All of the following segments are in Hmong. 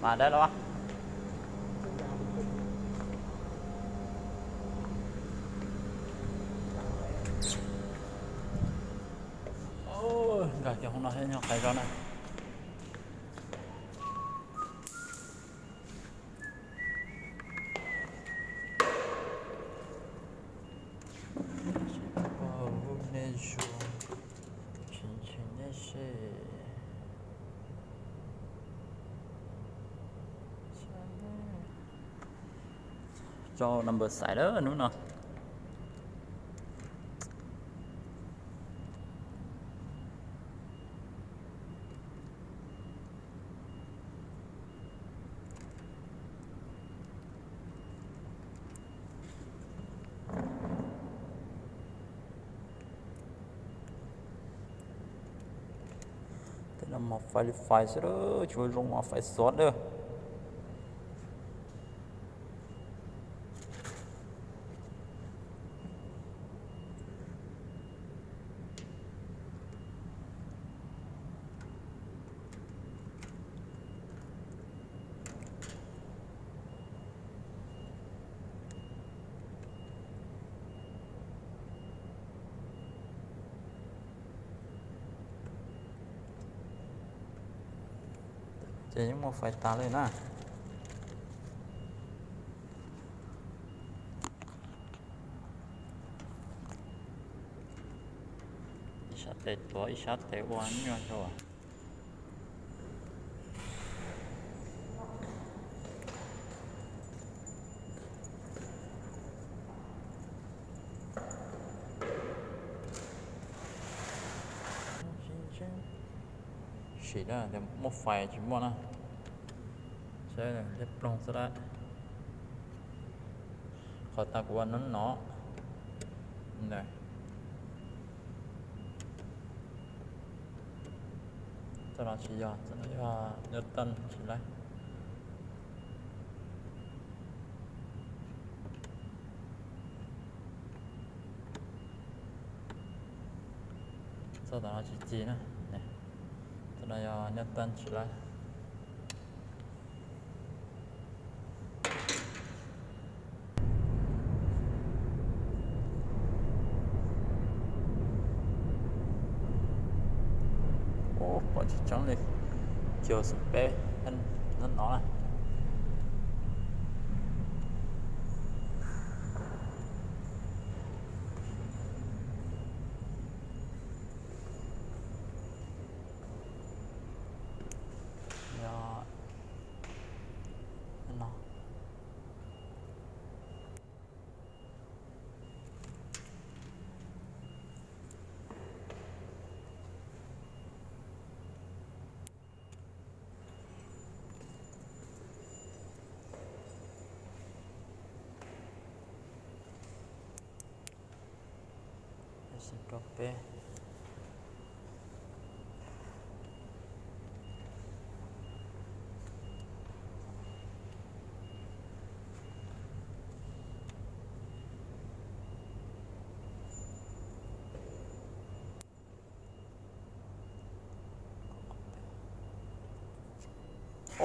Mas dab los. Nkag cov hoob no thiab nyob qhais zog na. Tsis paub nej zoo, tsis ntseeg nej seb. Rau number xaiv lawm hnub no. Tej no mas fais li fais xwb, tsis ua zoo mas fais xov dawb. Ces yeej muaj fais tas li na. Ib sab tes tuav ib sab tes ua nyuaj zog. Sim na, muaj fais tsis muaj na. Saib liab ploog xwb lawm. Qhov tas kuv ua nub no. Txoj no tsis yog, txoj no yog nyob toj tsis laib. Txoj tom no tsis ci na. Txoj no yog nyob toj tsis laib. Ub, pom tsis tseeb li. Cuag xub peb no no na. No. Rau peb.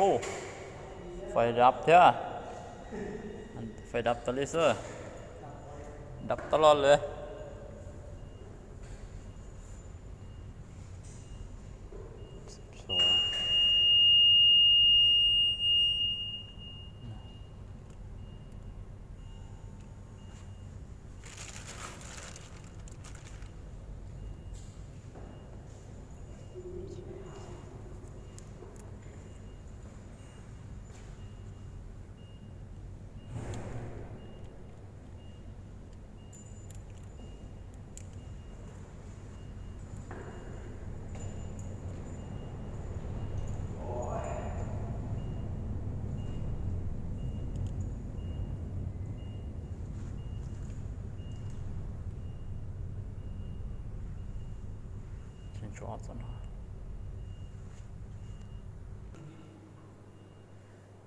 Ub, fais dab thiab. Fais dab tas li xwb. Dab tas los lawm.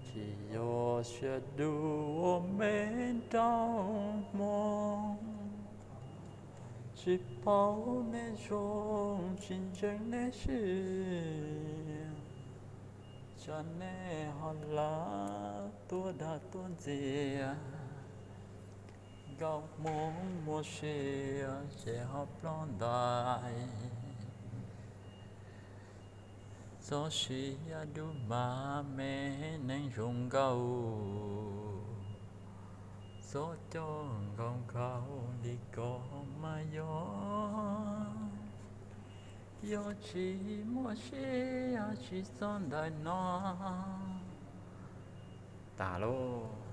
Tsis yog siab dub ua me nrau hmo, tsis paub neb zoo, tsis ntseeg neb siab. Tsam nej ho lawv tuaj dag tuaj ntxias, nkauj Hmoob muaj sia ces ho ploj ntais. Txoj sia dub mas me neeg zoo nkauj, txoj coj nkaus nkaus li ko mas yog, yog tsis muaj sia tsis txog ntawm no. Tas lauj.